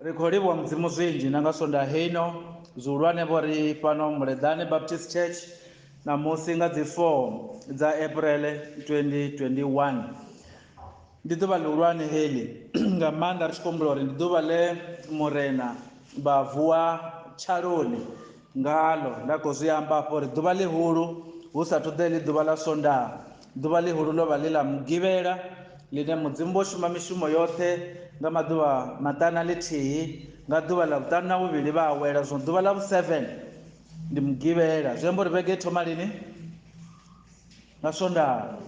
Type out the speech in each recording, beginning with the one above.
Ri khou livhuwa Mudzimu zwinzhi na nga Sondaha heino zwihulwane vho ri fhano Muleḓane Baptist Church ṋamusi nga dzi 4 dza April 2021. Ndi ḓuvha ḽihulwane heḽi nga maanḓa ri tshi khou humbula uri ndi ḓuvha ḽe Murena vha vuwa tshaloni ngalo. Nda khou zwi amba hafho uri ḓuvha ḽihulu hu sathu ḓa heḽi ḓuvha ḽa Sondaha, ḓuvha ḽihulu ḽo vha ḽi ḽa Mugivhela ḽine Mudzimu vho shuma mishumo yoṱhe nga maḓuvha maṱanu na ḽithihi, nga ḓuvha ḽa vhuṱanu na vhuvhili vha awela. Zwino ḓuvha ḽa vhu 7 ndi Mugivhela, zwi amba uri vhege i thoma lini? Nga Sondaha.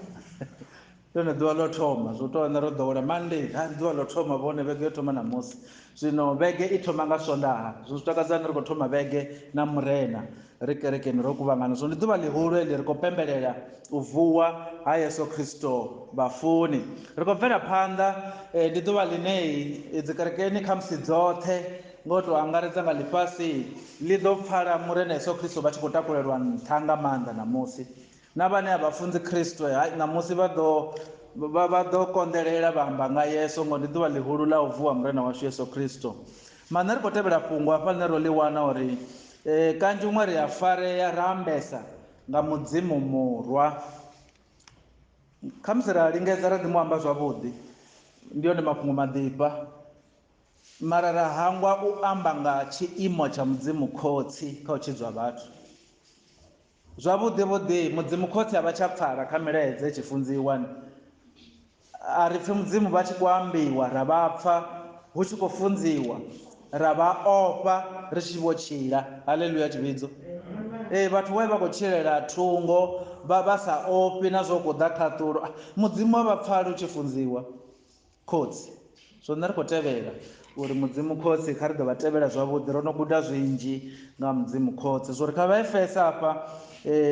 Ndi ḽone ḓuvha ḽo thoma, zwo tou nṋe ro ḓowela Monday, ha ndi ḓuvha ḽo thoma vhone vhege yo thoma ṋamusi. Zwino vhege i thoma nga Sondaha, zwino zwi takadza ri khou thoma vhege na Murena ri kerekeni ro kuvhangana. Zwino ndi ḓuvha ḽihulu heḽi, ri khou pembelela u vuwa ha Yesu Kristo vhafuni. Ri khou bvela phanḓa, ndi ḓuvha ḽine dzi kerekeni khamusi dzoṱhe ngo to angaredza nga ḽifhasi ḽi ḓo pfala Murena Yesu Kristo vha tshi khou takulelwa nṱha nga maanḓa ṋamusi. Na vhane a vha funzi Kristo, hai ṋamusi vha ḓo vha ḓo konḓelela vha amba nga Yesu, ngo ndi ḓuvha ḽihulu ḽa u vuwa Murena washu Yesu Kristo. Maṋe ri khou tevhela fhungo hafha ḽine ro ḽi wana uri kanzhi huṅwe ri a farea ra ambesa nga Mudzimu Murwa. Khamusi ra lingedza ra ḓi mu amba zwavhuḓi, ndi yone mafhungo maḓifha, mara ra hangwa u amba nga tshiimo tsha Mudzimu Khotsi kha u tshidzwa vhathu. Zwavhuḓi vhuḓi Mudzimu Khotsi a vha tsha pfala kha milaedza i tshi funziwa. A ri pfi Mudzimu vha tshi khou ambiwa ra vha pfa, hu tshi khou funziwa ra vha ofha ri tshi vho tshila. Haleluya tshivhidzo. Vhathu vha vha khou tshilela thungo vha vha sa ofhi na zwo khou ḓa khaṱulo. Mudzimu a vha pfali hu tshi funziwa Khotsi. So nṋe ri khou tevhela uri Mudzimu Khotsi kha ri ḓo vha tevhela zwavhuḓi, ro no guda zwinzhi nga Mudzimu Khotsi. Zwo ri kha vha Efesa hafha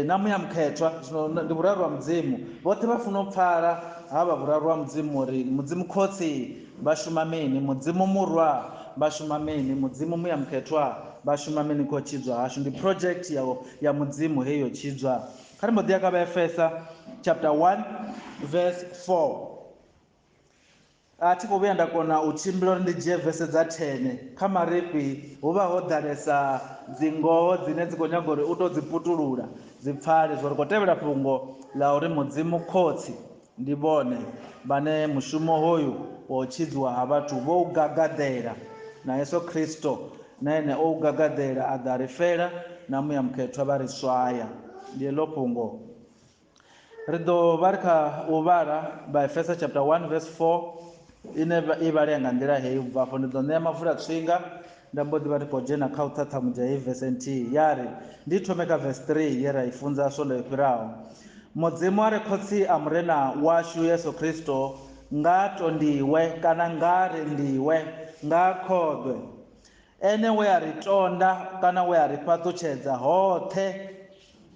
na Muya Mukhethwa, zwino ndi vhuraru ha Mudzimu. Vhoṱhe vha funa u pfala havha vhuraru ha Mudzimu uri Mudzimu Khotsi vha shuma mini, Mudzimu Murwa vha shuma mini, Mudzimu Muya Mukhethwa vha shuma mini kha u tshidzwa hashu. Ndi project ya Mudzimu heyi yo tshidzwa. Kha ri mbo ḓi ya kha vha Efesa chapter 1 verse 4. A thi khou vhuya nda kona u tshimbila uri ndi dzhie vese dza 10 kha marifhi, hu vha ho ḓalesa dzingoho dzine dzi khou nyaga uri u tou dzi putulula dzi pfale. Zwo ri khou tevhela fhungo ḽa uri Mudzimu Khotsi ndi vhone vhane mushumo hoyu wa u tshidziwa ha vhathu vho u gagaḓela, na Yesu Kristo na ene o u gagaḓela a ḓa ri fela, na Muya Mukhethwa vha ri swaya. Ndi heḽo fhungo. Ri ḓo vha ri kha u vhala Vhaefesa chapter 1 verse 4 ine i vhalea nga nḓila heyi. U bva afho ndi ḓo ṋea mavula tswinga nda mbo ḓi vha ri khou dzhena kha u ṱhaṱhamudza heyi verse nthihi. Ya ri ndi thome kha verse 3 ye ra i funza Swondo yo fhiraho. Mudzimu a re Khotsi a Murena washu Yesu Kristo nga tondiwe kana nga rendiwe, nga khoḓwe. Ene we a ri tonda kana we a ri fhaṱutshedza hoṱhe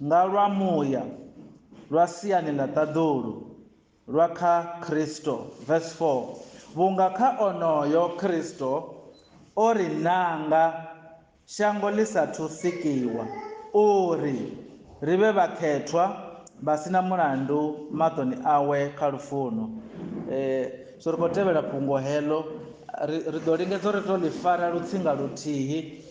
nga lwa muya lwa siani ḽa ṱaḓulu lwa kha Kristo. Verse 4, vhunga kha onoyo Kristo o ri nanga shango ḽi sathu sikiwa, uri ri vhe vhakhethwa vha si na mulandu maṱoni awe kha lufuno. So ri khou tevhela fhungo heḽo, ri ḓo lingedza uri ri to ḽi fara lutsinga luthihi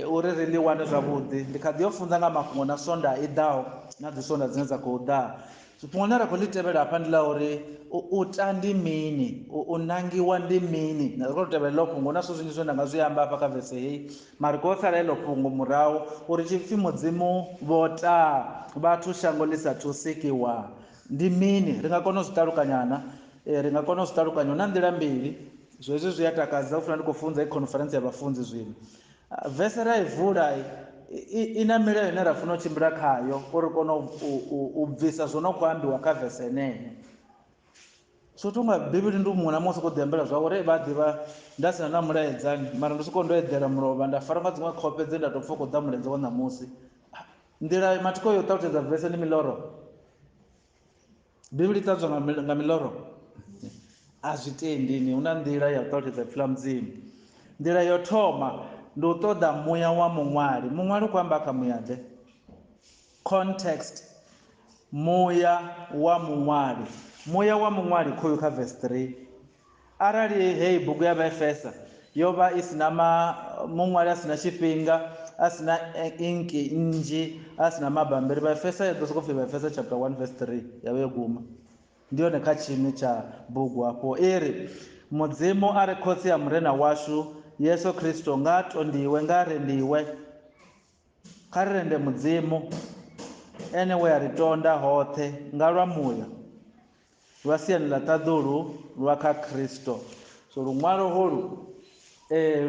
uri ri ḽi wane zwavhuḓi. Ndi kha ḓi yo funza nga mafhungo na Sonda i ḓaho na dzi Sonda dzine dza khou ḓa. Fhungo ḽine ra khou ḽi tevhela hafha ndi ḽa uri u ta ndi mini, u nangiwa ndi mini. Ri khou tevhela heḽo fhungo, hu na zwithu zwinzhi zwine nda nga zwi amba hafha kha vese heyi, mara ri khou sala heḽo fhungo murahu uri tshi pfi Mudzimu vho ta vhathu shango ḽi sathu sikiwa ndi mini. Ri nga kona u zwi ṱalukanyana, ri nga kona u zwi ṱalukanya. Hu na nḓila mbili, zwezwi zwi a takadza u funa ndi khou funza i conference ya vhafunzi zwino. Vese ra i vula i na milayo ine ra funa u tshimbila khayo uri kone u bvisa zwo no khou ambiwa kha vese eneyo. So tonga Bivhili ndi muṅwe na muṅwe soko ḓi ambela zwa uri vha ḓivha nda sina na mulaedza, mara ndi soko ndo eḓela mulovha nda fara nga dziṅwe khofhe dze nda tou pfa khou ḓa mulaedza wa ṋamusi. Nḓila mathiko yo ṱalutshedza vese ndi miloro. Bivhili ṱanzwa nga miloro a zwi tendini. Hu na nḓila ya u ṱalutshedza ipfi ḽa Mudzimu. Nḓila yo thoma ndi u ṱoḓa muya wa muṅwali. Muṅwali u khou amba kha muya ḓe? Context, muya wa muṅwali. Muya wa muṅwali khoyu kha verse 3. Arali heyi bugu ya Vhaefesa Yo vha i si na muṅwali a si na tshifhinga, a si na inki nnzhi, a si na mabambiri. Vhaefesa ya ḓo sokou pfhi Vhaefesa chapter 1 verse 3 ya vha yo guma. Ndi yone kha tshini tsha bugu afho i ri Mudzimu a re khotsi ya Murena washu Yesu Kristo nga tondiwe, nga rendiwe. Kha ri rende Mudzimu ene we a ri tonda hoṱhe nga lwa muya lwa siani ḽa ṱaḓulu lwa kha Kristo. So luṅwalo holu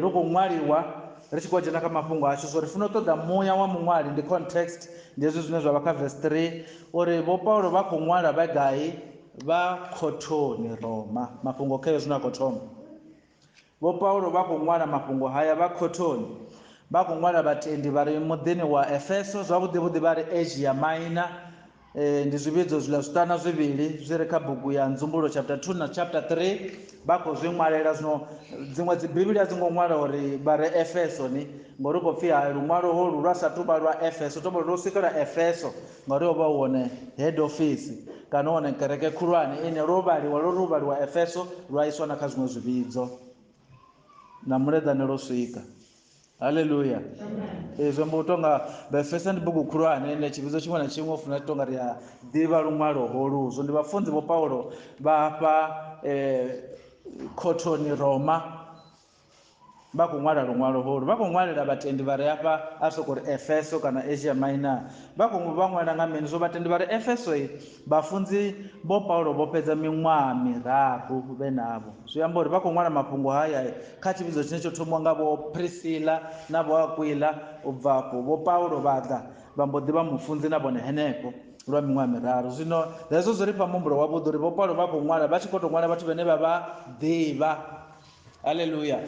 lu khou ṅwaliwa ri tshi khou dzhena kha mafhungo ashu, so ri funa u ṱoḓa muya wa muṅwali, ndi context, ndi hezwi zwine zwa vha kha verse 3 uri Vho Paulo vha khou ṅwala vha gai? Vha khothoni Roma. Mafhungo khayo zwino a khou thoma. Vho Paulo vha khou ṅwala mafhungo haya vha khothoni, vha khou ṅwala vhatendi vha re muḓini wa Efeso, zwavhuḓi vhuḓi vha ri Asia Minor. Ndi zwivhidzo zwiḽa zwiṱana zwivhili zwi re kha bugu ya Nzumbululo chapter 2 na chapter 3, vha khou zwi ṅwalela. Zwino dziṅwe dzi Bivhili a dzi ngo ṅwala uri vha re Efeso ni, ngori khou pfhi hai luṅwalo holu lwa sa tuvha lwa Efeso, to lwo swikela Efeso ngauri ho vha hu hone head office kana hone kereke khulwane ine lwo vhaliwa, lwo ri u vhaliwa Efeso lwa iswa na kha zwiṅwe zwivhidzo na muleḓane lwo swika. Haleluya. Zwi amba u tonga Vhaefesa ndi bugu khulwane ine tshivhidzo tshiṅwe na tshiṅwe u funa tonga ri a ḓivha luṅwalo holu. Zwo ndi vhafunzi Vho Paulo vha hafha khothoni Roma vha khou ṅwala luṅwalo holu, vha khou ṅwalela vhatendi vha re hafha a soko ri Efeso kana Asia Minor, vha khou vha ṅwala nga mini? So vhatendi vha re Efeso vhafunzi Vho Paulo vho fhedza miṅwaha miraru vhe navho. Zwi amba uri vha khou ṅwala mafhungo haya kha tshivhidzo tshine tsho thomiwa nga Vho Priscilla na Vho Aquila. U bva afho Vho Paulo vha ḓa vha mbo ḓi vha mufunzi na vhone henefho lwa miṅwaha miraru. Zwino hezwo zwi ri fha muhumbulo wavhuḓi uri Vho Paulo vha khou ṅwala vha tshi khou tou ṅwala vhathu vhane vha vha ḓivha. Haleluya.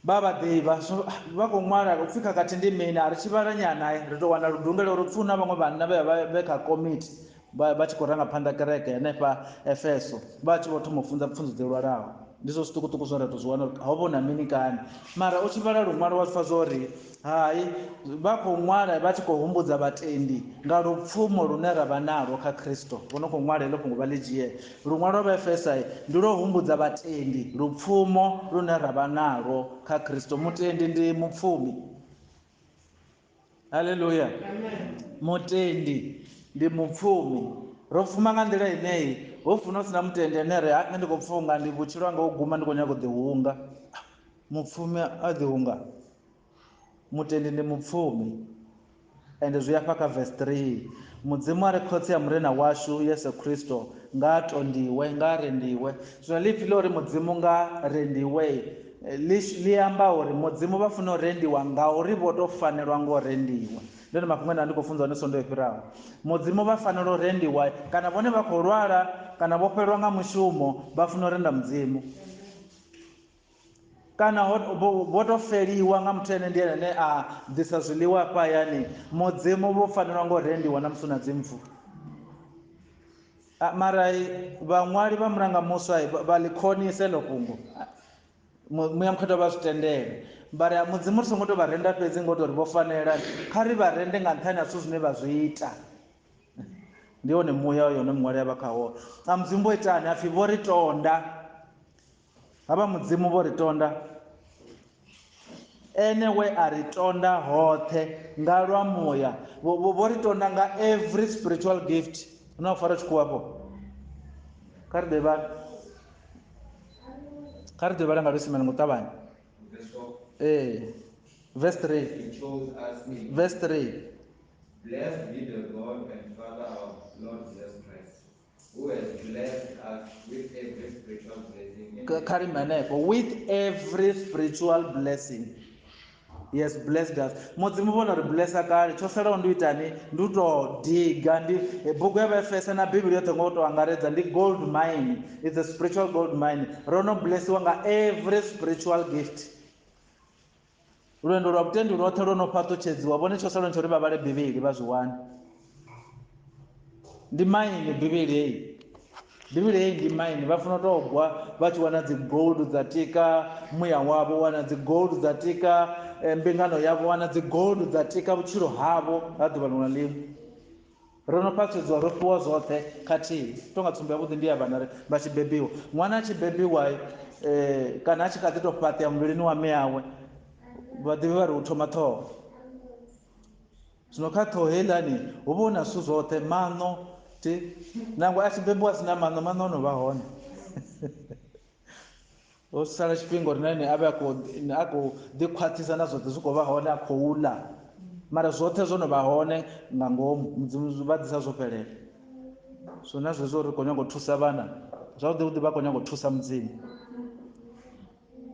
Vha vha ḓivha, so vha khou ṅwala upfhi khakhathi ndi mini, a ri tshi vhala nyana ri tou wana ludungela uri upfhi hu na vhaṅwe vhanna vhe vha vhe kha komiti vha tshi khou ranga phanḓa kereke henefha Efeso, vha tshi vho thoma u funza pfunzo dzi lwalaho. Ndi zwo zwiṱukuṱuku zwine ra tou zwi wana uri ho vha hu na mini kani. Mara u tshi vhala luṅwalo wa zwi pfa zwo ri hai vha khou ṅwala vha tshi khou humbudza vhatendi nga lupfumo lune ra vha nalwo kha Kristo. Vho no khou ṅwala heḽo fhungo vha ḽi dzhie. Luṅwalo lwa Vhaefesa ndi lwo humbudza vhatendi lupfumo lune ra vha nalwo kha Kristo. Mutendi ndi mupfumi. Haleluya. Mutendi ndi mupfumi. Ro pfuma nga nḓila ineyi, ho funa hu si na mutendi ane ri nṋe ndi khou pfunga, ndi vhutshilo hanga ho guma ndi khou nyaga u ḓihunga. Mupfumi a ḓihunga. Mutendi ndi mupfumi. Ende zwi afha kha verse 3. Mudzimu a re khotsi ya Murena washu Yesu Kristo nga tondiwe, nga rendiwe. Zwino ḽipfi ḽo uri Mudzimu nga rendiwe ḽi amba uri Mudzimu vha funa u rendiwa ngauri vho to fanelwa ngo rendiwa. Ndi one mafhungo ane ndi khou funza hone sondo yo fhiraho. Mudzimu vha fanela u rendiwa, kana vhone vha khou lwala kana vho fhelelwa nga mushumo, vha funa u renda Mudzimu. Kana vho to feliwa nga muthu ene ndi ene ane a ḓisa zwiḽiwa hafha hayani, Mudzimu vho fanelwa ngo rendiwa na musi hu na dzimpfu. Mara vhaṅwali vha mulanga muswa vha ḽi khonisa heḽo fhungo. Muya mukhethwa vha zwi tendela. Vha ri Mudzimu ri songo tou vha renda fhedzi ngo tou ri vho fanela, kha ri vha rende nga nṱhani ha zwithu zwine vha zwi ita. Ndi hone muya uyo une muṅwali a vha khawo. A Mudzimu vho itani? Hapfi vho ri tonda. Havha Mudzimu vho ri tonda. Ene we a ri tonda hoṱhe nga lwa muya. Vho ri tonda nga every spiritual gift. Huna u fara tshikhuwa afho. Kha ri ḓo vhala. Kha ri ḓo vhala nga luisimane nga u ṱavhanya. Verse 3. Verse 3. Blessed be the God and Father of Lord Jesus Christ, who has blessed us with every spiritual blessing. Kha ri henefho, with every spiritual blessing. He has blessed us. Mudzimu vhona ri blessa kale, tsho salaho ndi u itani? Ndi u to diga. Ndi bugu ya Vhaefesa na Bivhili yoṱhe ngo to angaredza ndi gold mine. It's a spiritual gold mine. Ro no blessiwa nga every spiritual gift. Lwendo lwa vhutendi lwoṱhe lwo no fhaṱutshedziwa, vhone tsho salaho tsho ri vha vhale Bivhili vha zwi wane. Ndi mine Bivhili heyi. Bivhili heyi ndi mine, vha funa u tou gwa vha tshi wana dzi gold dza tika muya wavho, wana dzi gold dza tika mbingano yavho, wana dzi gold dza tika vhutshilo havho ha ḓuvha ḽiṅwe na ḽiṅwe. Ro no fhaṱutshedziwa, ro fhiwa zwoṱhe khathihi. Tonga tsumbo yavhuḓi ndi ya vhana vha tshi bebiwa. Ṅwana a tshi bebiwa kana a tshi kha ḓi tou fhaṱea muvhilini wa mme awe, vhaḓivhi vha ri u thoma ṱhoho. Zwino kha ṱhoho heiḽani hu vha hu na zwithu zwoṱhe, maṋo thi nangwe a tshi bebiwa a si na maṋo, maṋo o no vha hone. Ho sala tshifhinga uri na ene a vhe a khou ḓi khwaṱhisa na zwoṱhe zwi khou vha hone, a khou ḽa, mara zwoṱhe zwo no vha hone nga ngomu, Mudzimu vha ḓisa zwo fhelela. So na zwezwo ri khou nyanga u thusa vhana zwavhuḓi vhuḓi, vha khou nyanga u thusa Mudzimu,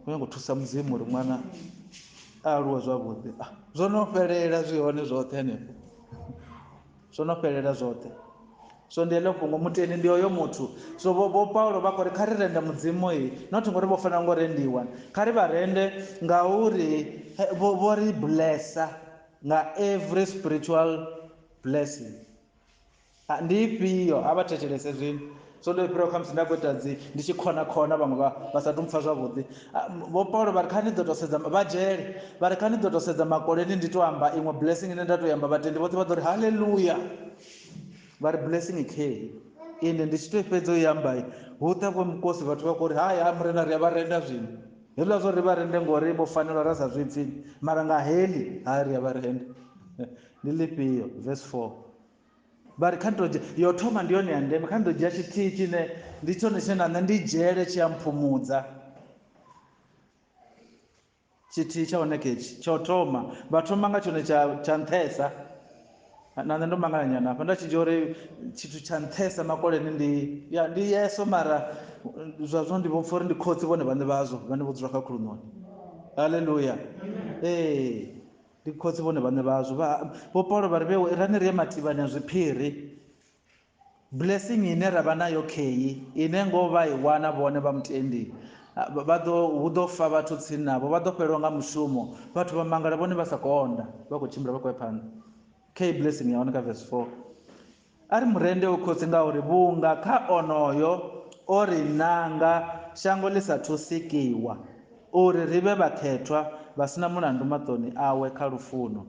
khou nyanga u thusa Mudzimu uri ṅwana a aluwe zwavhuḓi. Zwo no fhelela zwi hone zwoṱhe henefho, zwo no fhelela zwoṱhe. So ndi heḽo fhungo, mutendi ndi oyo muthu. So vho Paulo vha khou ri kha ri rende Mudzimu, not ngori vho fanela ngo rendiwa, kha ri vha rende ngauri vho ri blessa nga every spiritual blessing. Ndi ifhio? A vha thetshelese zwino. So ndo fhira khamusi nda khou ita dzi ndi tshi khona khona vhaṅwe vha sa tu mpfa zwavhuḓi. Vho Paulo vha ri kha ni ḓo tou sedza vha dzhele, vha ri kha ni ḓo tou sedza makoleni ndi to amba iṅwe blessing ine nda to amba, vhatendi vhoṱhe vha ḓo ri haleluya. Vha ri blessing khe ende ndi tshi to fhedza u i amba hu ṱavhiwe mukosi, vhathu vha khou ri hai ha murena ri a vha renda zwino. Hezwiḽa zwo ri vha rende ngori vho fanelwa ra sa zwi pfi, mara nga heḽi ha ri a vha rende. Ndi ḽifhio? Verse 4. Vha ri kha ndi to dzhia yo thoma, ndi yone ya ndeme, kha ndi ḓo dzhia tshithihi tshine ndi tshone tshine na nṋe ndi dzhele tshi a mphumudza. Tshithihi tsha hone ketshi tsha u thoma, vha thoma nga tshone tsha nṱhesa. Na nṋe ndo mangala nyana hafha nda tshi dzhia uri tshithu tsha nṱhesa makoleni ndi ya ndi Yesu, mara zwa zwino ndi vho pfa uri ndi khotsi vhone vhaṋe vhazwo vhane vho dzula kha khuluṋoni. Haleluya. Ee, ndi khotsi vhone vhaṋe vhazwo. Vho Paulo vha ri vhewe rani ri ye mativhani a zwiphiri. Blessing ine ra vha nayo kheyi ine ngo vha i wana vhone vha mutendi, vha ḓo hu ḓo fa vhathu tsini navho, vha ḓo fhelelwa nga mushumo, vhathu vha mangala vhone vha sa konda, vha khou tshimbila vha khou ya phanḓa. Kheyi blessing ya hone kha verse 4. A ri murende u khotsi ngauri vhunga kha onoyo o ri nanga shango ḽi sa thu sikiwa, uri ri vhe vhakhethwa vha sina mulandu maṱoni awe kha lufuno.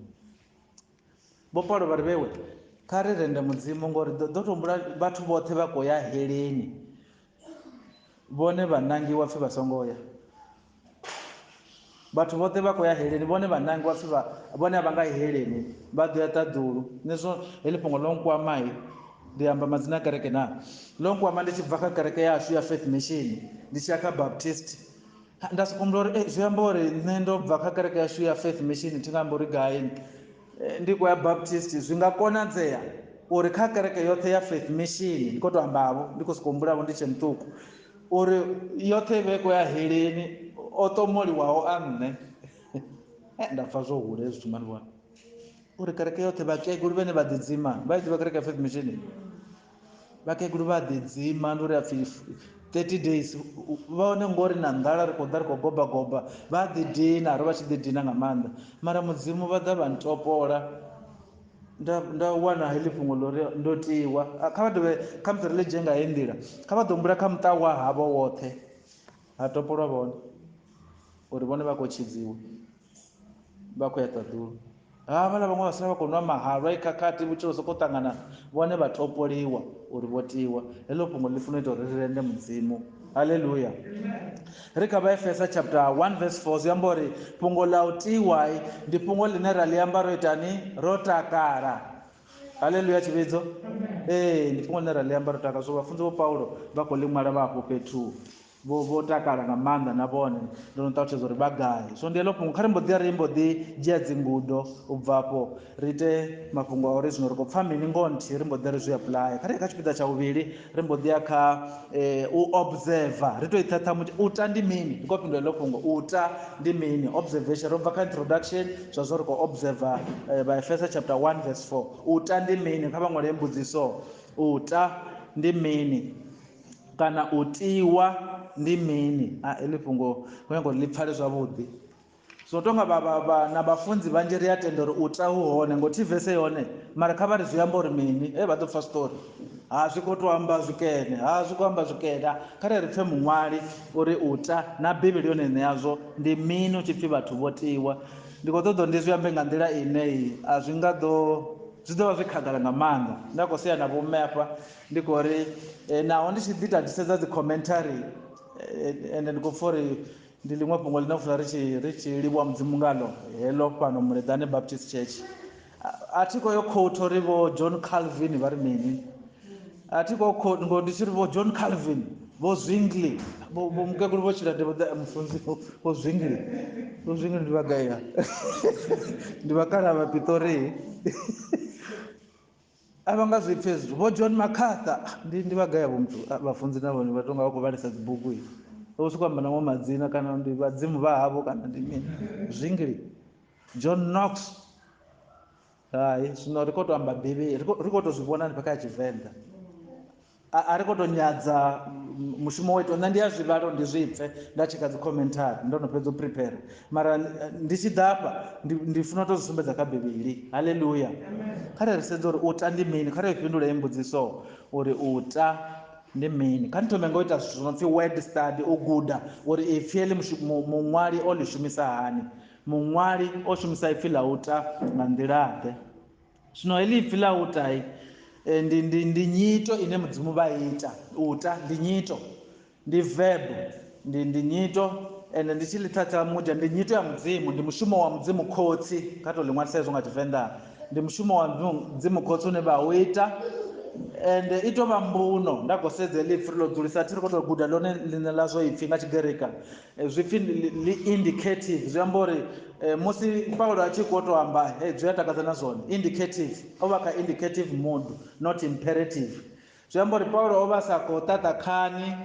Vho Paulo vha ri vhewe kha ri rende Mudzimu ngori ḓo tou humbula vhathu vhoṱhe vha khou ya heleni, vhone vha nangiwa pfhi vha songo ya. Vhathu vhoṱhe vha khou ya heleni, vhone vha nangiwa pfhi vhone a vha nga yi heleni, vha ḓo ya ṱaḓulu. Nṋe zwo heḽi fhungo ḽo nkwama, ndi amba madzina a kereke na, ḽo nkwama ndi tshi bva kha kereke yashu ya Faith Mission ndi tshi ya kha Baptist. Nda soko humbula uri zwi amba uri nṋe ndo bva kha kereke yashu ya Faith Mission, thi nga amba uri gai, ndi khou ya Baptist. Zwi nga konadzea uri kha kereke yoṱhe ya Faith Mission, ndi khou tou ambavho, ndi khou sokou humbulavho ndi tshe muṱuku, uri yoṱhe i vhe i khou ya heleni, o ṱomoliwaho a nṋe. Nda pfa zwo hula hezwi zwithu mani vhona uri kereke yoṱhe vhakegulu vhene vha ḓidzima, vha i ḓivha kereke ya Faith Mission, vhakegulu vha ḓidzima ndi uri apfi 30 days vha hone ngori na nḓala ri khou ḓa ri khou goba goba, vha ḓi dina, ro vha tshi ḓi dina nga maanḓa, mara Mudzimu vha ḓa vha ntopola nda wana heḽi fhungo ḽo uri ndo tiwa. Kha vha dovhe khamusi ri ḽi dzhie nga heyi nḓila, kha vha ḓo humbula kha muṱa wa havho woṱhe ha topolwa vhone uri vhone vha khou tshidziwa, vha khou ya ṱaḓulu. Havhaḽa vhaṅwe vha sala vha khou nwa mahalwa i khakhathi, vhutshilo sokou ṱangana, vhone vha topoliwa uri vho tiwa. Heḽo fhungo ḽi funa u ita uri ri rende Mudzimu. Haleluya. Ri kha Vhaefesa chapter 1 verse 4 zwi amba uri fhungo ḽa u tiwa ndi fhungo ḽine ra ḽi amba ro itani, ro takala. Haleluya tshivhidzo. Ee, ndi fhungo ḽine ra ḽi amba ro takala. So vhafunzi vho Paulo vha khou ḽi ṅwala vha afho fhethu vho takala nga maanḓa na vhone, ndo no ṱalutshedza uri vha gai. So ndi heḽo fhungo, kha ri mbo ḓi ya ri mbo ḓi dzhia dzingudo u bva afho, ri ite mafhungo a uri zwino ri khou pfa mini ngoho nthihi, ri mbo ḓi ri zwi apply. Kha ri ye kha tshipiḓa tsha vhuvhili, ri mbo ḓi ya kha u observer, ri to i ṱhaṱha u ta ndi mini, ndi khou fhindula heḽo fhungo, u ta ndi mini, observation. Ro bva kha introduction, zwa zwo ri khou observer Vhaefesa chapter 1 verse 4. U ta ndi mini? Kha vha ṅwale mbudziso, u ta ndi mini kana u tiwa ndi mini? A heḽi fhungo khou nyanga uri ḽi pfale zwavhuḓi. So tonga na vhafunzi vhanzhi ri a tenda uri u ta hu hone ngo thi vese yone, mara kha vha ri zwi amba uri mini? Vha ḓo pfa story, ha zwi khou to amba zwikene, ha zwi khou amba zwikene. Kha ri pfe muṅwali uri u ta na Bivhili yone ine yazwo ndi mini, u tshi pfi vhathu vho tiwa. Ndi khou ṱoḓa ndi zwi ambe nga nḓila ine a zwi nga ḓo, zwi ḓo vha zwi khagala nga maanḓa. Nda khou sea na vhomme afha, ndi khou ri naho ndi tshi ḓi ita ndi sedza dzi commentary Ende ndi khou pfha uri ndi ḽiṅwe fhungo ḽine funa ri tshi livhuwa Mudzimu ngalo heḽo fhano Muleḓane Baptist Church. A thi khou yo quote uri vho John Calvin vha ri mini, a thi khou quote ngo ndi tshi ri vho John Calvin, vho Zwingli, vho mukegulu vho Tshilade, vho mufunzi vho Zwingli, vho Zwingli ndi vha gai? Ndi vhakala vha Pitori. A vha nga zwi pfi hezwi. Vho John MacArthur ndi vha gai vho muthu? Vhafunzi na vhone vha tonga vha khou vhalisa dzibugu i. Vho sokou amba na maṅwe madzina kana ndi vhadzimu vha havho kana ndi mini. Zwingli, John Knox. Hai, zwino ri khou tou amba Bivhili, ri khou tou zwi vhona hanefha kha Tshivenḓa. A ri khou tou nyadza mushumo wo itiwa. Nṋe ndi a zwi vhala ndi zwi pfe nda tsheka dzi commentary ndo no fhedza u prepare, mara ndi tshi ḓa hafha ndi funa u tou zwi sumbedza kha Bivhili. Haleluya. Kha ri sedze uri u ta ndi mini, kha ri fhindule heyi mbudziso uri u ta ndi mini. Kha ndi thome nga u ita zwithu zwo no pfi word study, u guda uri ipfi heḽi muṅwali o ḽi shumisa hani, muṅwali o shumisa ipfi ḽa u ta nga nḓila ḓe. Zwino heḽi ipfi ḽa u ta ndi nyito ine Mudzimu vha ita. U ta ndi nyito, ndi verb, ndi nyito, ende ndi tshi ḽi ṱhaṱhela mudya ndi nyito ya Mudzimu, ndi mushumo wa Mudzimu Khotsi. Kha to ḽi ṅwalisa hezwo nga Tshivenḓa, ndi mushumo wa Mudzimu Khotsi une vha u ita, ende i tou vha mbuno. Nda khou sedza heḽi ipfi ri ḽo dzulisa, thi ri khou tou guda ḽone ḽiṋe ḽa zwo ipfi nga Tshigerika. Zwipfi ḽi indicative, zwi amba uri musi Paulo a tshi khou tou amba, hey, zwi a takadza na zwone. Indicative, o vha kha indicative mood, not imperative. Zwi amba uri Paulo o vha sa khou ṱaṱa khani,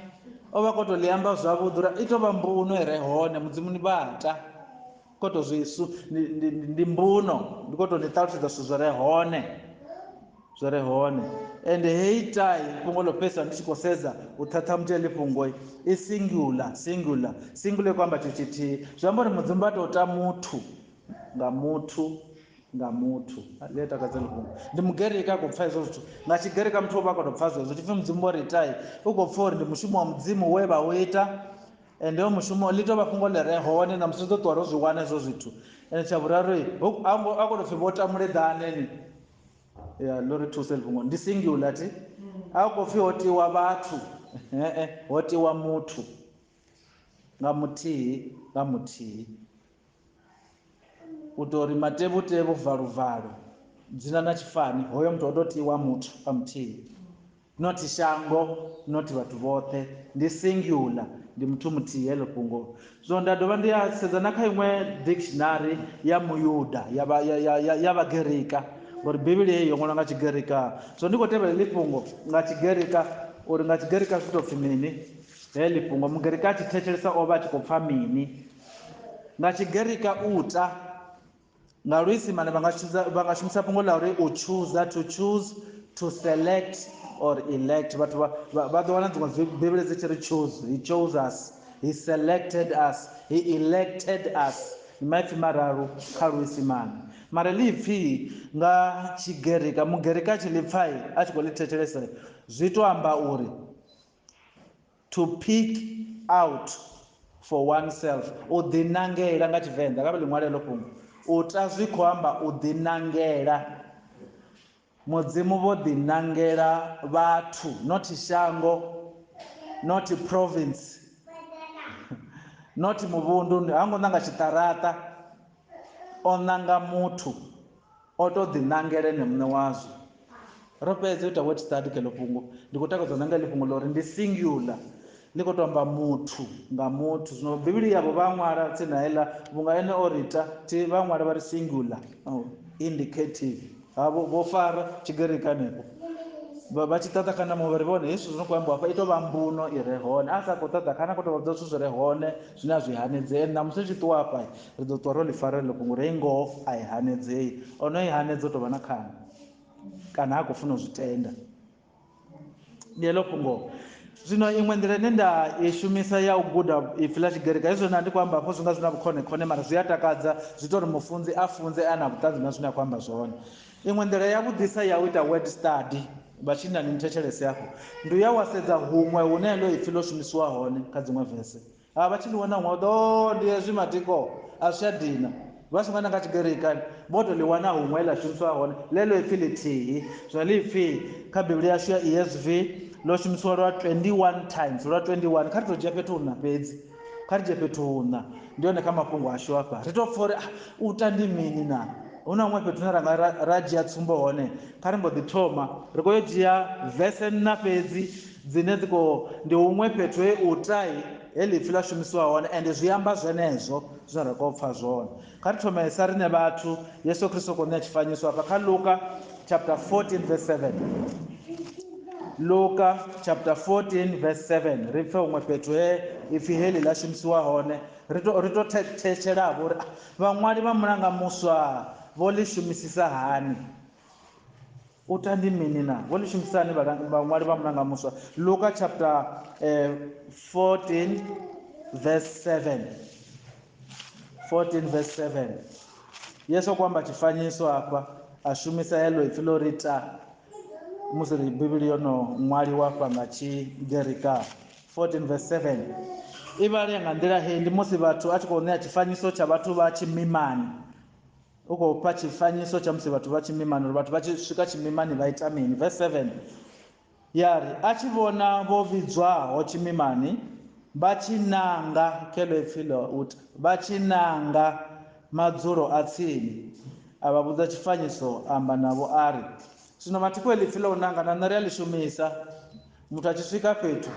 o vha khou tou ḽi amba zwavhuḓi uri i tou vha mbuno i re hone, Mudzimu ni vhata. Khou tou zwi su, ndi mbuno, ndi khou tou ni ṱalutshedza zwithu zwi re hone, zwi re hone. Ende heyi tai fhungo ḽo fhedzisela ndi tshi khou sedza u ṱhaṱhamutha heḽi fhungo i singular, singular, singular i khou amba tshithu tshithihi. Zwi amba uri Mudzimu vha tou ta muthu nga muthu nga muthu. Ḽi a takadza heḽi fhungo. Ndi Mugerika a khou pfa hezwo zwithu. Nga Tshigerika muthu o vha a khou tou pfa zwezwo. Tshipfi Mudzimu vho ri itai, u khou pfa uri ndi mushumo wa Mudzimu we vha u ita. Ende hoyo mushumo ḽi tou vha fhungo ḽi re hone na musi ri ḓo ṱuwa ro zwi wana hezwo zwithu. Ende tsha vhuraru, a khou tou pfi vho tamuleḓane ni. Ya, ḽo ri thusa heḽi fhungo. Ndi singular thi? A khou pfi ho tiwa vhathu, ho tiwa muthu nga muthihi nga muthihi. U tou ri matevhutevhu valuvalo, dzina na tshifani, hoyo muthu o tou tiwa muthu a muthihi. Not shango, not vhathu vhoṱhe, ndi singular, ndi muthu muthihi heḽo fhungo. So nda dovha ndi a sedza na kha iṅwe dictionary ya Muyuda ya Vhagerika, ngori Bivhili heyi yo ṅwalwa nga Tshigerika. So ndi khou tevhela heḽi fhungo nga Tshigerika, uri nga Tshigerika zwi tou pfi mini heḽi fhungo. Mugerika a tshi thetshelesa o vha a tshi khou pfa mini. Nga Tshigerika u ta, nga Luisimane vha nga shumisa fhungo ḽa uri u chooser, to choose, to select or elect. Vhathu vha ḓo wana dziṅwe Bivhili dzi tshi ri choose, he chose us, he selected us, he elected us. Ndi maipfi mararu kha Luisimane. Mara ḽi ipfi nga Tshigerika, Mugerika a tshi ḽi pfa a tshi khou ḽi thetshelesa, zwi to amba uri to pick out for oneself, u ḓinangela nga Tshivenḓa, kha vha ḽi ṅwale heḽo fhungo. U ta zwi khou amba u ḓinangela. Mudzimu vho ḓinangela vhathu, not shango, not province, not muvhundu, ha ngo nanga tshiṱaraṱa, o nanga muthu, o to ḓinangela ene muṋe wazwo. Ro fhedza u ita word study kha heḽo fhungo. Ndi khou takadzwa na nga heḽi fhungo ḽa uri ndi singular, ḽi khou tou amba muthu nga muthu. Zwino Bivhili yavho vha ṅwala tsini na heiḽa, vhunga ene o ri ta, thi vha ṅwala vha ri singular, oh, indicative. Havho vho fara Tshigerika hanefho. Vha tshi ṱaṱa khana muṅwe vha ri vhone hezwi zwi no khou ambiwa hafha i tou vha mbuno i re hone. A sa khou ṱaṱa khana a khou tou vha vhudza zwithu zwi re hone zwine a zwi hanedzei. Ende ṋamusi ri tshi ṱuwa hafha ri ḓo ṱuwa ro ḽi fara heḽo fhungo uri heyi ngoho a i hanedzei. O no i hanedza u tou vha na khani kana ha khou funa u zwi tenda. Ndi heḽo fhungo. Zwino iṅwe nḓila ine nda i shumisa ya u guda ipfi ḽa Tshigerika, hezwi zwine ndi khou amba hafho zwi nga zwi na vhukhone-khone, mara zwi a takadza, zwi ita uri mufunzi a funze a na vhuṱanzi na zwine a khou amba zwone. Iṅwe nḓila ya vhuḓisa ya u ita word study, vha tshinnani ni thetshelese hafho, ndi u ya wa sedza huṅwe hune heḽo ipfi ḽo shumisiwa hone kha dziṅwe vese. Ha vha tshi ḽi wana huṅwe, ḓo ndi hezwi matiko a zwi tsha dina. Vha songo nanga Tshigerika, vho to ḽi wana huṅwe ḽa shumisiwa hone ḽeḽo ipfi ḽithihi. Zwino ḽi ipfi kha Bivhili yashu ya ESV ḽo shumisiwa lwa 21 times, lwa 21. Kha ri to dzhia fhethu huna fhedzi, kha ri dzhie fhethu huna, ndi hone kha mafhungo ashu afha ri to pfha uri u ta ndi mini na. Hu na huṅwe fhethu hune ra nga ra dzhia tsumbo hone, kha ri mbo ḓi thoma ri khou yo dzhia vese nṋa fhedzi dzine dzi khou, ndi huṅwe fhethu he u tai he ḽipfi ḽa shumisiwa hone, ende zwi amba zwenezwo zwine ra khou pfha zwone. Kha ri thome sa riṋe vhathu, Yesu Kristo khou ṋea tshifanyiso afha kha Luka chapter 14 verse 7. Luka chapter 14 verse 7, ri pfhe huṅwe fhethu he ipfi heḽi ḽa shumisiwa hone, ri to thetshelavho uri vhaṅwali vha mulanga muswa vho ḽi shumisisa hani. U ta ndi mini na, vho ḽi shumisisa hani vhaṅwali vha mulanga muswa. Luka chapter 14 verse 7. 14 verse 7. Yesu khou amba tshifanyiso afha, a shumisa heḽo ipfi ḽo ri ta musi ri Bivhili yo no ṅwaliwa afha nga Tshigerika. 14 verse 7 i vhalea nga nḓila heyi, ndi musi vhathu a tshi khou ṋea tshifanyiso tsha vhathu vha tshimimani. U khou fha tshifanyiso tsha musi vhathu vha tshimimani, uri vhathu vha tshi swika tshimimani vha ita mini. Verse 7 ya ri, a tshi vhona vho vhidzwaho tshimimani vha tshi nanga, kheḽo ipfi ḽo uta, vha tshi nanga madzulo a tsini, a vha vhudza tshifanyiso, amba navho a ri. Zwino mathiko heḽi ipfi ḽa u nanga na nṋe ri a ḽi shumisa. Muthu a tshi swika fhethu,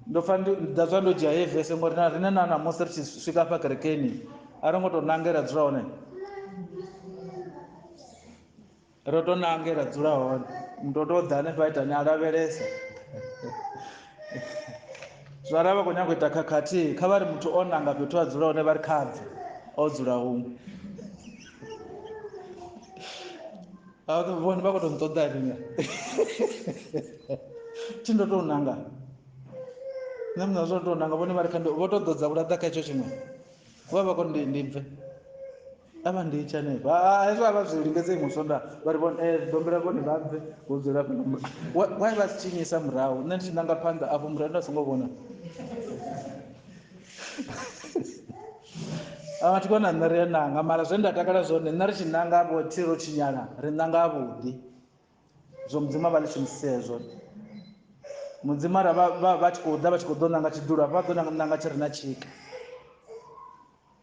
ndo pfa nda dzula ndo dzhia heyi vese ngori na riṋe na ṋamusi ri tshi swika hafha kerekeni a ro ngo tou nanga ra dzula hone, ro tou nanga ra dzula hone. Muthu o tou ḓa hanefha a itani, a lavhelesa. Zwino arali vha khou nyanga u ita khakhathi, kha vha ri muthu o nanga fhethu a dzula hone, vha ri kha bve o dzula huṅwe. Vhone vha khou tou nṱoḓa lini, thi ndo tou nanga nṋe muṋe zwo tou nanga, vhone vha ri kha vho tou ḓodza vhulaḓa kha hetsho tshiṅwe, vha vha khou ndi bve a vha ndi tsha hanefha. Hezwo a vha zwi lingedze iṅwe sonda, vha ri vhone dombela vhone vha bve vho dzula fhano. Why vha si tshinyisa murahu, nṋe ndi tshi nanga phanḓa afho murahu nda songo vhona. A thi kona nṋe ri a nanga, mara zwe nda takala zwone nṋe ri tshi nanga vho thi ro tshinyala, ri nanga avhuḓi. Zwo Mudzimu a vha ḽi shumisise hezwo. Mudzimu ara vha tshi khou ḓa vha tshi khou ḓo nanga tshidulo hafha, vha ḓo nanga tshi re na tshika,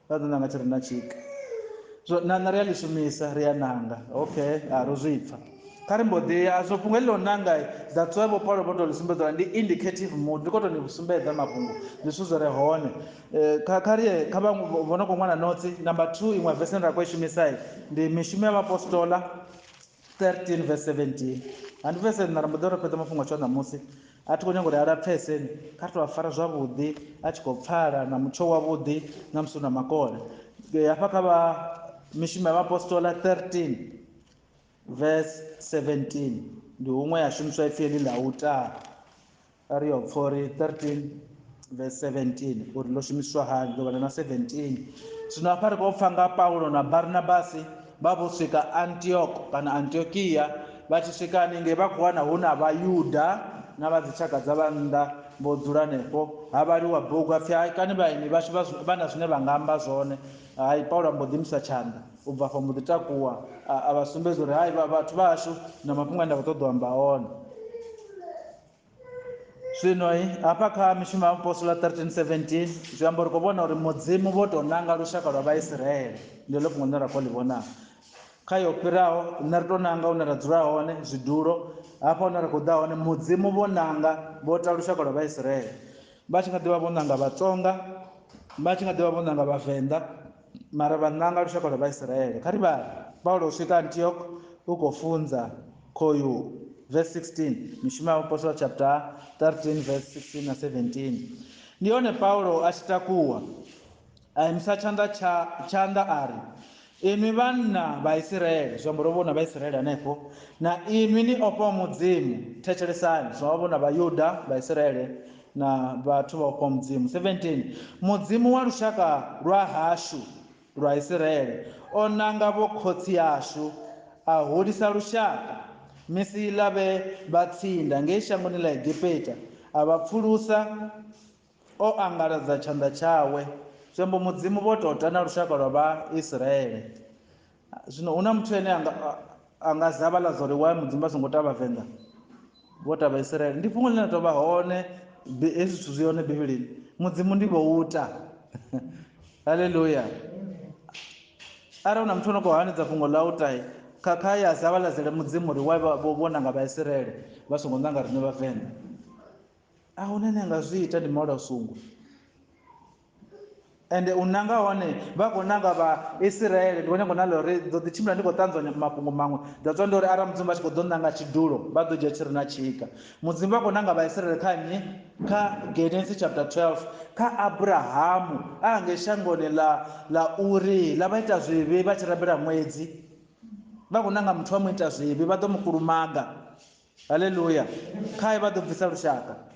vha ḓo nanga tshi re na tshika. Zwo na nṋe ri a ḽi shumisa, ri a nanga. Okay, a ro zwi pfha. Kha ri mbo ḓi ya zwo fhungo heḽi ḽo nanga, that's why vho Paulo vho tou ḽi sumbedza uri ndi indicative mood, ndi khou tou ni sumbedza mafhungo, ndi zwithu zwi re hone. Kha ri ye kha vhaṅwe vho no khou ṅwala notsi. Number 2, iṅwe verse ine ra khou i shumisa ndi mishumo ya vhaapostola 13 verse 17. Handi verse nṋa ra mbo ḓi ro fhedza mafhungo ashu a ṋamusi. A thi khou nyanga uri a lapfhese, kha ri tou a fara zwavhuḓi, a tshi khou pfala na mutsho wavhuḓi na musi hu na makole. Hafha kha vha mishumo ya vhaapostola 13 verse 17 ndi huṅwe ya shumiswa ipfi heḽi ḽa u ta. A ri yo pfha uri 13 verse 17 uri ḽo shumiswa hani, ḓo vhala na 17. Zwino hafha ri khou pfha nga Paulo na Barnabasi vha vho swika Antioch kana Antiokia, vha tshi swika haningei vha khou wana hu na Vhayuda na vha dzitshaka dza vhannḓa vho dzula hanefho. Ha vhaliwa bugu ha pfhi hai kani vhaeni vhashu vha na zwine vha nga amba zwone. Hai, Paulo a mbo ḓi imisa tshanḓa, u bva afho mbo ḓi takuwa a vha sumbedza uri hai vhathu vhashu na mafhungo ane nda khou ṱoḓa u amba one. Zwino hafha kha mishumo ya Vhaapostola 13:17 zwi amba uri khou vhona uri Mudzimu vho tou nanga lushaka lwa Vhaisiraele, ndi ḽo fhungo ḽine ra khou ḽi vhona. Kha yo fhiraho nṋe ri tou nanga hune ra dzula hone zwidulo, hafha hune ra khou ḓa hone Mudzimu vho nanga, vho ta lushaka lwa Vhaisiraele. Vha tshi nga ḓivha vho nanga Vhatsonga, vha tshi nga ḓivha vho nanga Vhavenḓa, mara vha nanga lushaka lwa Vhaisiraele. Kha ri vhale. Paulo u swika Antioch u khou funza khoyu verse 16, mishumo ya Vhaapostola chapter 13 verse 16 na 17. Ndi hone Paulo a tshi takuwa a imisa tshanḓa a ri, inwi vhanna vha Isiraele, zwi amba uri vhona Vhaisiraele hanefho, na inwi ni ofhaho Mudzimu, thetshelesani. Zwi amba vhona Vhayuda, Vhaisiraele na vhathu vha ofhaho Mudzimu. 17, Mudzimu wa lushaka lwa hashu lwa Isiraele o nanga vho khotsi ashu, a hulisa lushaka misi iḽa vhe vhatsinda ngei shangoni ḽa Egipeta, a vha pfulusa o angaladza tshanḓa tshawe. Zwi amba Mudzimu vho tou ta na lushaka lwa Vhaisiraele. Zwino hu na muthu ane a nga zavhaladza uri why Mudzimu vha songo ta Vhavenḓa? Vho ta Vhaisraele. Ndi fhungo ḽine ḽa tou vha hone, hezwi zwithu zwi hone Bivhilini. Mudzimu ndi vho uta. Haleluya. Arali na muthu ono khou hanedza fhungo ḽa uta, kha ya sa vha ḽazele Mudzimu uri why vho vhona nga Vhaisraele vha songo nanga riṋe Vhavenḓa. A huna ane a nga zwi ita, ndi maula u sungwa. Ende u nanga hone vha khou nanga vha Isiraele, ndi khou nyaga u nanga uri ḓo ḓi tshimbila ndi khou ṱanzwa mafhungo maṅwe. That's why ndi uri arali Mudzimu vha tshi khou ḓo nanga tshidulo vha ḓo dzhia tshi re na tshika. Mudzimu vha khou nanga Vhaisiraele kha nnyi? Kha Genesis chapter 12, kha Abrahamu a ngei shangoni ḽa Uri, ḽa vha ita zwivhi vha tshi rabela ṅwedzi. Vha khou nanga muthu wa mu ita zwivhi, vha ḓo mu kulumaga. Haleluya. Khae vha ḓo bvisa lushaka.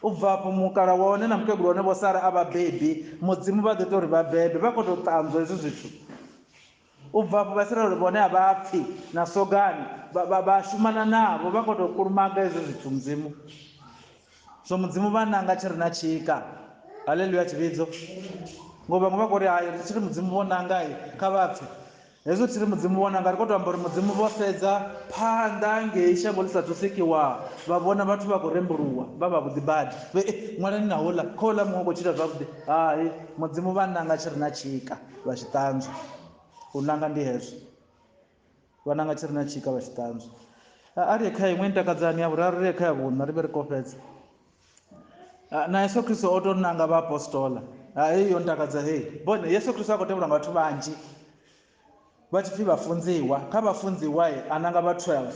U bva afho mukala wa hone na mukegulu wa hone vho Sara a vha bebi, Mudzimu vha ḓo ita uri vha bebe, vha khou tou ṱanzwa hezwi zwithu. U bva afho Vhaisraele vhone a vha pfi na sogani, vha shumana navho, vha khou tou kulumaga hezwi zwithu Mudzimu. So Mudzimu vha nanga tshi re na tshika. Haleluya tshivhidzo. Ngo vhaṅwe vha khou ri hai ri tshi ri Mudzimu vho nanga kha vha pfe. Hezwo tshi ri Mudzimu vho nanga ri khou tou amba uri Mudzimu vho sedza phanḓa ngei shango ḽi sathu sikiwa, vha vhona vhathu vha khou rembuluwa vha vha vhuḓi badi. Vhe ṅwalani na houḽa, kha houḽa muṅwe u khou tshila zwavhuḓi. Hai, Mudzimu vha nanga tshi re na tshika vha tshi ṱanzwa. U nanga ndi hezwo. Vha nanga tshi re na tshika vha tshi ṱanzwa. A ri ye kha iṅwe ntakadzani ya vhuraru, ri ye kha ya vhuṋa ri vhe ri khou fhedza. Na Yesu Kristo o tou nanga vhaapostola. Heyi yo ntakadza heyi. Vhone Yesu Kristo a khou tevhelwa nga vhathu vhanzhi vha tshi pfi vhafunziwa. Kha vhafunziwa a nanga vha 12.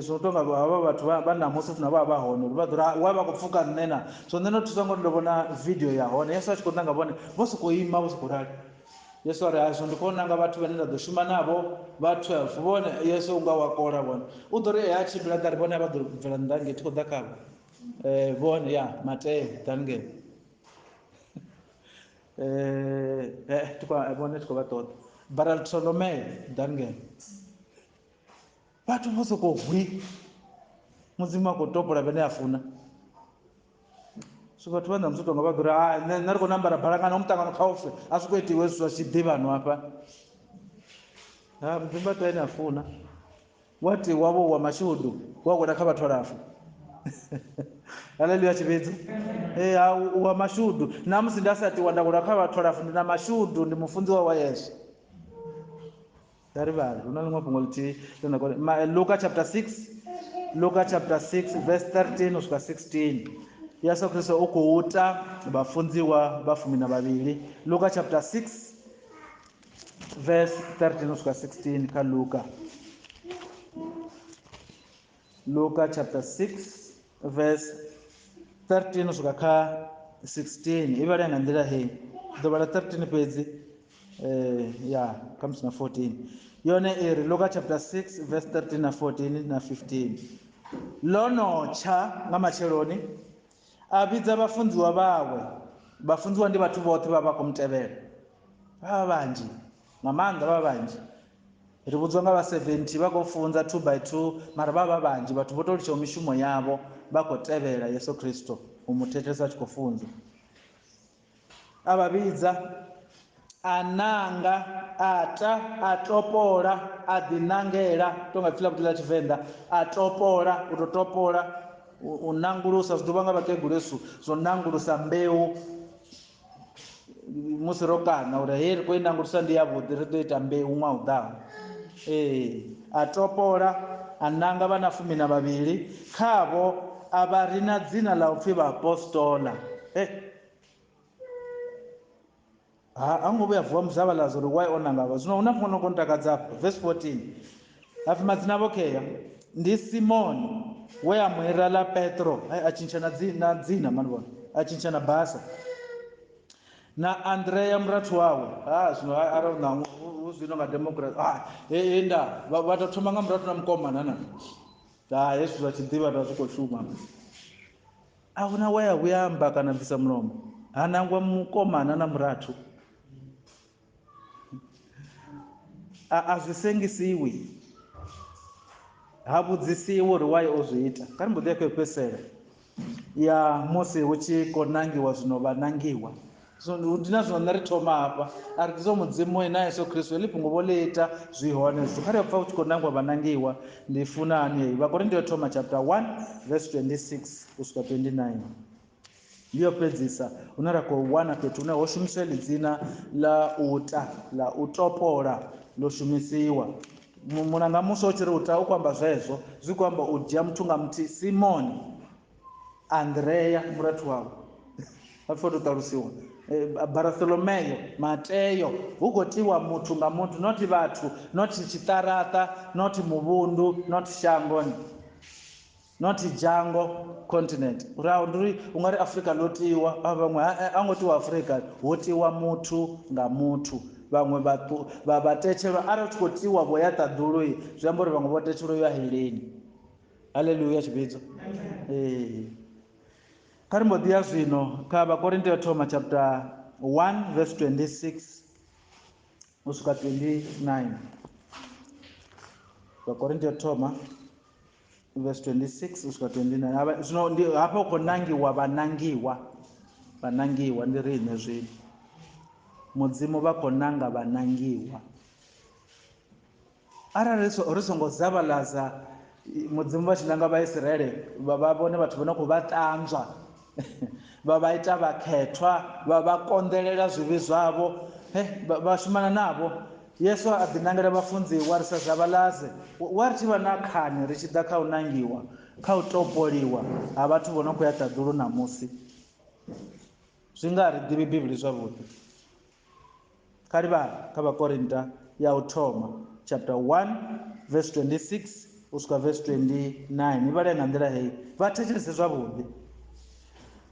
Zwo tonga havha vhathu vha ṋamusi na vha vha hone uri vha ḓo ri wa vha khou pfuka nṋe na. So nṋe ndo thuswa ngori ndo vhona video ya hone Yesu a tshi khou nanga vhone vho sokou ima vho sokou rali. Yesu a ri hazwo ndi khou nanga vhathu vhane nda ḓo shuma navho vha 12. Vhone Yesu unga wa kola vhone. U ḓo ri a tshimbila ḓa ri vhone vha ḓo bvela nnḓa ngei thi khou ḓa khavho. Vhone ya Mateo ḓani ngei. Vhone thi khou vha ṱoḓa. Bartolomeo ḓani ngei. Vhathu vho sokou hwi. Mudzimu a khou topola vhane a funa. So vhathu vha ṋamusi tonga vha ḓo ri ha nṋe ri khou nambara balangano muṱangano kha ufe a zwi khou itiwe zwithu zwa tshiḓivhano hafha. Ha Mudzimu vha tea ane a funa. Wa ti wavho wa mashudu wa wela kha vhathu alafu. Haleluya tshivhidzo. Wa mashudu na musi nda sa tiwa nda wela kha vhathu alafu ndi na mashudu, ndi mufunziwa wa Yesu. Ri vhale hu na ḽiṅwe fhungo ḽithihi ḽine kone Luka chapter 6, Luka chapter 6 verse 13 u swika 16. Yesu Kristo u khou ta vhafunziwa vha 12. Luka chapter 6 verse 13 u swika 16 kha Luka. Luka chapter 6 verse 13 u swika kha 16. I vhala nga nḓila heyi. Ḓo vhala 13 fhedzi. Ya khamusi na 14. Yone i ri Luka chapter 6 verse 13 na 14 na 15. Ḽo no tsha nga matsheloni a vhidza vhafunziwa vhawe. Vhafunziwa ndi vhathu vhoṱhe vha vha khou mutevhela. Vha vhanzhi nga maanḓa, vha vhanzhi. Ri vhudzwa nga vha 70 vha khou funza 2 by 2, mara vha vha vhanzhi vhathu vho tou litshaho mishumo yavho vha khou tevhela Yesu Kristo u mu thetshelesa a tshi khou funza. A vha vhidza, a nanga, a ta, a topola, a ḓinangela, tonga pfhi ḽa vhuḓi ḽa Tshivenḓa, a topola, u tou topola, u nangulusa, zwi ḓuvha nga vhakegulu hezwi zwo nangulusa mbeu musi ro kana uri hei ri khou i nangulusa ndi yavhuḓi ri ḓo ita mbeu ṅwaha u ḓaho. A topola, a nanga vhana 12, khavho a vha ri na dzina ḽa u pfhi vhaapostola. Ha ngo vhuya vuwa muzavhalazo uri why o nanga vha. Zwino hu na fhungo no khou ntakadza afha verse 14. Hapfi madzina avho khea ndi Simoni we a mu ira ḽa Petro, a tshintsha na dzina mani vhona, a tshintsha na basa, na Andrea murathu wawe. Zwino arali na hu zwino nga democracy, nda vha tou thoma nga murathu na mukomana na. Hezwi zwa tshiḓivha zwa zwi khou shuma. A huna we a vhuya amba kana bvisa mulomo. Ha nangwa mukomana na murathu. A zwi sengisiwi. Ha vhudzisiwi uri why o zwi ita. Kha ri mbo ḓi ya kha fhedzisela ya musi hu tshi khou nangiwa zwino vhanangiwa. So ndi na zwino nṋe ri thoma hafha a ri ḓiso Mudzimu na Yesu Kristo heḽi fhungo vho ḽi ita zwi hone zwithu. Kha ri pfa u tshi khou nangwa vhanangiwa ndi funani heyi. Vhakorinto yo thoma chapter 1 verse 26 u swika 29. Ndi yo fhedzisa hune ra khou wana fhethu hune ho shumiswa heḽi dzina ḽa u ta, ḽa u topola ḽo shumisiwa. Mulanga muswa u tshi ri u ta u khou amba zwezwo, zwi khou amba u dzhia muthu nga muthihi. Simoni, Andrea murathu wawe, vha pfha u tou ṱalusiwa, Bartholomeo, Mateo, hu khou tiwa muthu nga muthu, not vhathu, not tshiṱaraṱa, not muvhundu, not shangoni, not dzhango continent. Ra ndi uri u nga ri Afrika ḽo tiwa, a vhaṅwe a ngo tiwa Afrika, ho tiwa muthu nga muthu. Vhaṅwe vha vha tetshelwa, arali hu tshi khou tiwa vho ya ṱaḓulu, zwi amba uri vhaṅwe vho tetshelwa ya heleni. Haleluya tshivhidzo. Ee. Kha ri mbo ḓi ya zwino kha Vhakorinto yo thoma chapter 1 verse 26 u swika 29. Vhakorinto yo thoma verse 26 u swika 29. Havha zwino ndi hafha hu khou nangiwa vhanangiwa. Vhanangiwa ndi riṋe zwino. Mudzimu vha khou nanga vhanangiwa. Arali ri songo zavhalaza Mudzimu vha tshi nanga Vhaisiraele vha vhone vhathu vho no khou vha ṱanzwa, vha vha ita vhakhethwa, vha vha konḓelela zwivhi zwavho, vha shumana navho. Yesu a ḓi nangela vhafunziwa ri sa zavhalaze. Wa ri tshi vha na khani ri tshi ḓa kha u nangiwa, kha u topoliwa ha vhathu vho no khou ya ṱaḓulu ṋamusi. Zwi nga ri ḓivhi Bivhili zwavhuḓi. Kha ri vhale kha Vhakorinta ya u thoma chapter 1 verse 26 u swika verse 29. I vhale nga nḓila heyi, vha thetshelese zwavhuḓi.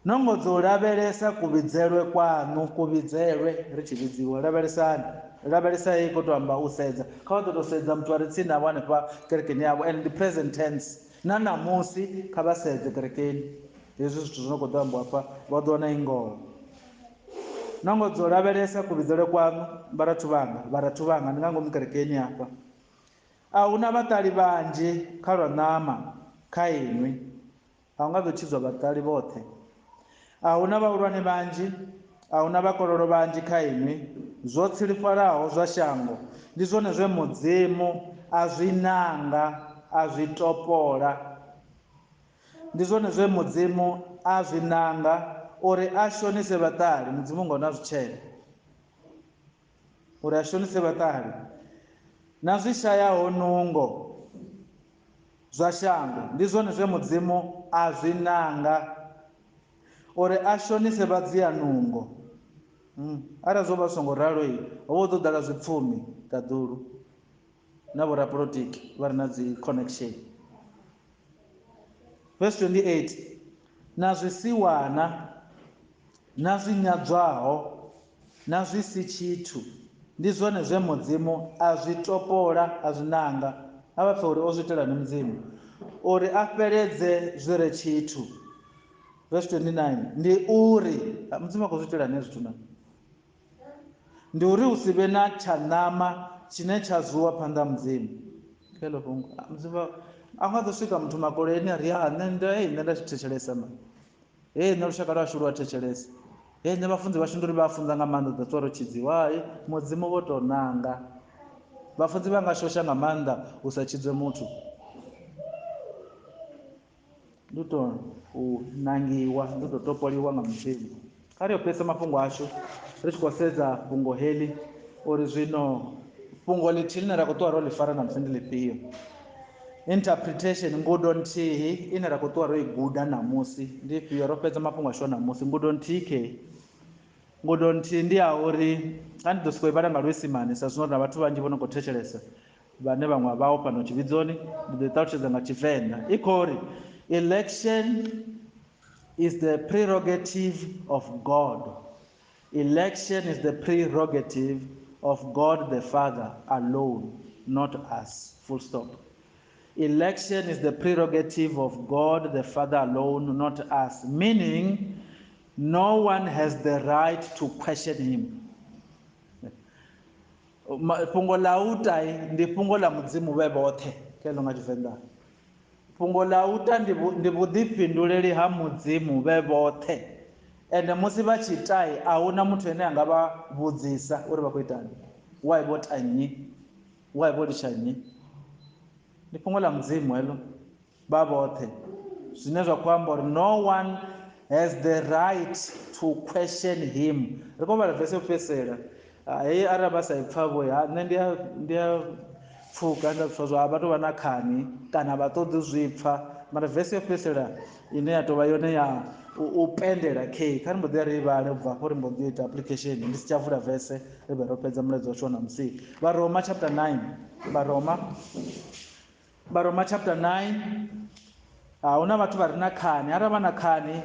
No ngo dzo lavhelesa kuvhidzelwe kwaṋu, kuvhidzelwe ri tshi vhidziwa, lavhelesani. Lavhelesa heyi khou tou amba u sedza. Kha vha ḓo tou sedza muthu a re tsini navho hanefha kerekeni yavho, and the present tense. Na ṋamusi kha vha sedze kerekeni. Hezwi zwithu zwi no khou ḓo ambiwa hafha vha ḓo wana i ngoho. No ngo dzo lavhelesa kuvhidzelwe kwaṋu, vharathu vhanga, vharathu vhanga, ndi nga ngomu kerekeni hafha. A huna vhaṱali vhanzhi kha lwa ṋama kha inwi. A hu nga ḓo tshidzwa vhaṱali vhoṱhe. A huna vhahulwane vhanzhi, a huna vhakololo vhanzhi kha inwi. Zwo tsilifhalaho zwa shango ndi zwone zwe Mudzimu a zwi nanga, a zwi topola. Ndi zwone zwe Mudzimu a zwi nanga uri a shonise vhaṱali. Mudzimu ngo na zwitshele uri a shonise vhaṱali na zwi shayaho nungo zwa shango. Ndi zwone zwe Mudzimu a zwi nanga uri a shonise vhadzia nungo. Arali zwo vha zwi songo ralo, ho vha hu ḓo ḓala zwipfumi ṱaḓulu na vhorapolotiki vha re na dzi connection. Verse 28, na zwisiwana na zwi nyadzwaho na zwi si tshithu ndi zwone zwe Mudzimu a zwi topola, a zwi nanga. A vha pfe uri o zwi itelani Mudzimu, uri a fheledze zwi re tshithu. Verse 29, ndi uri Mudzimu a khou zwi itelani hezwi zwithu na? Ndi uri hu si vhe na tsha ṋama tshine tsha zuwa phanḓa ha Mudzimu. Kheḽo fhungo Mudzimu a nga ḓo swika muthu makoleni a ri ha nṋe nda hey, nṋe nda tshi thetshelesa ma hey, nṋe lushaka lwashu lu a thetshelesa, hey, nṋe vhafunzi vhashu ndi uri vha funza nga maanḓa, ḓo ṱuwa ro tshidziwa. Hai, Mudzimu vho tou nanga. Vhafunzi vha nga shosha nga maanḓa u sa tshidzwe muthu. Ndi u tou u nangiwa, ndi u tou topoliwa nga Mudzimu. Kha ri yo fhedzisa mafhungo ashu ri tshi khou sedza fhungo heḽi uri zwino fhungo ḽithihi ḽine ra khou ṱuwa ro ḽi fara ṋamusi ndi ḽifhio. Interpretation, ngudo nthihi ine ra khou ṱuwa ro i guda ṋamusi ndi ifhio? Ro fhedza mafhungo ashu a ṋamusi. Ngudo nthihi khei. Ngudo nthihi ndi ya uri, a ndi ḓo sokou i vhala nga Luisimane sa zwino ri na vhathu vhanzhi vho no khou thetshelesa vhane vhaṅwe a vhaho fhano tshivhidzoni, ndi ḓo i ṱalutshedza nga Tshivenḓa. I khou ri election is the prerogative of God. Election is the prerogative of God the Father alone, not us. Full stop. Election is the prerogative of God the Father alone, not us. Meaning, no one has the right to question him. Fhungo ḽa u ta ndi fhungo ḽa Mudzimu vhe vhoṱhe, kheḽo nga Tshivenḓa. Fhungo ḽa u ta ndi vhuḓifhinduleli ha Mudzimu vhe vhoṱhe. Ende musi vha tshi tai a huna muthu ane a nga vha vhudzisa uri vha khou itani, why vho ta nnyi, why vho litsha nnyi. Ndi fhungo ḽa Mudzimu heḽo vha vhoṱhe, zwine zwa khou amba uri no one has the right to question him. Ri khou vhala vese yo fhedzisela heyi, arali vha sa i pfha vho ha nṋe ndi a pfuka nda pfha zwa vha tou vha na khani kana vha ṱoḓi zwi pfha, mara vese yo fhedzisela ine ya tou vha yone ya u pendela kei, kha ri mbo ḓi ri vhale u bva afho ri mbo ḓi ita application. Ndi si tsha vula vese ri vhe ro fhedza mulaedza washu wa ṋamusi. Vharoma chapter 9, Vharoma chapter 9. A huna vhathu vha re na khani, arali vha na khani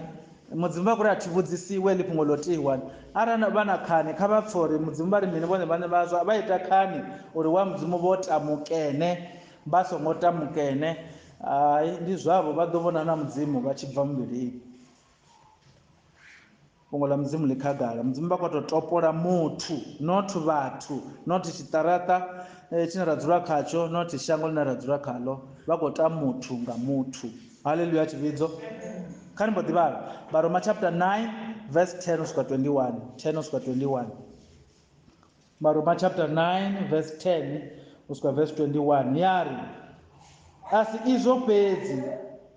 Mudzimu vha khou ri a thi vhudzisiwe ḽi fhungo ḽo tiwa. Arali vha na khani kha vha pfhe uri Mudzimu vha ri mini, vhone vhaṋe vhazwo vha ita khani uri wa Mudzimu vho tamukene vha songo tamukene. Hai, ndi zwavho, vha ḓo vhona na Mudzimu vha tshi bva muvhilini. Fhungo ḽa Mudzimu ḽi khagala. Mudzimu vha khou tou topola muthu, not vhathu, not tshiṱaraṱa tshine ra dzula khatsho, not shango ḽine ra dzula khaḽo. Vha khou ta muthu nga muthu. Haleluya tshivhidzo. Kha ri mbo ḓi vhala Vharoma chapter 9 verse 10 u swika 21, 10 u swika 21. Vharoma chapter 9 verse 10 u swika verse 21 ya ri, a si izwo fhedzi,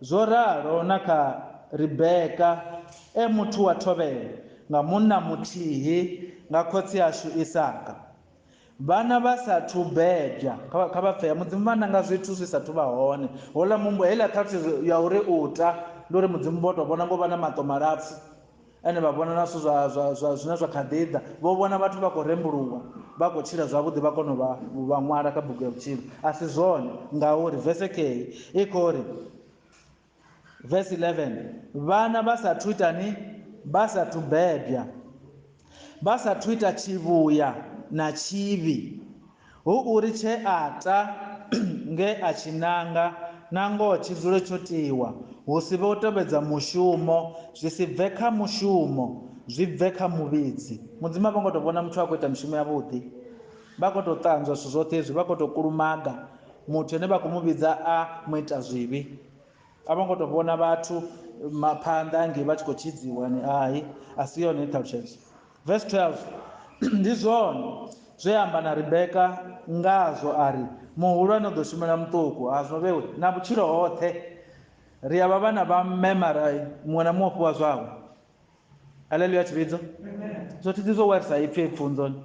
zwo ralo na kha Rebeka e muthu wa thovhele nga munna muthihi nga khotsi ashu Isaka. Vhana vha sathu bebwa, kha vha pfea Mudzimu vha nanga zwithu zwi sathu vha hone. Hola mumbo heiḽa ṱhalutshedzo ya uri u ta ndi uri Mudzimu vho to vhona ngo vha na maṱo malapfu ene vha vhona na zwithu zwa zwine zwa kha ḓi ḓa. Vho vhona vhathu vha khou rembuluwa vha khou tshila zwavhuḓi vha kona u vha ṅwala kha bugu ya vhutshilo. A si zwone, ngauri vese kei i khou ri verse 11, vhana vha sathu itani, vha sathu bebwa, vha sathu ita tshivhuya na tshivhi, hu uri tshe a ta nge a tshi nanga na ngoho tshi dzule tsho tiwa, hu si vhe u tevhedza mushumo, zwi si bve kha mushumo, zwi bve kha muvhidzi. Mudzimu a vho ngo tou vhona muthu a khou ita mishumo yavhuḓi, vha khou tou ṱanzwa zwithu zwoṱhe hezwi, vha khou tou kulumaga muthu ane vha khou mu vhidza a muita zwivhi. A vho ngo tou vhona vhathu phanḓa ngei vha tshi khou tshidziwa ni, hai, a si yone ṱhalutshedzo. Verse 12, ndi zwone zwe amba na Rebeka ngazwo a ri, muhulwane u ḓo shumela muṱuku. A zwo vhewe na vhutshilo hoṱhe ri a vha vhana vha mme, mara muṅwe na muṅwe o fhiwa zwawe. Haleluya tshivhidzo. Zwo thi zwo werisa ipfi pfunzoni.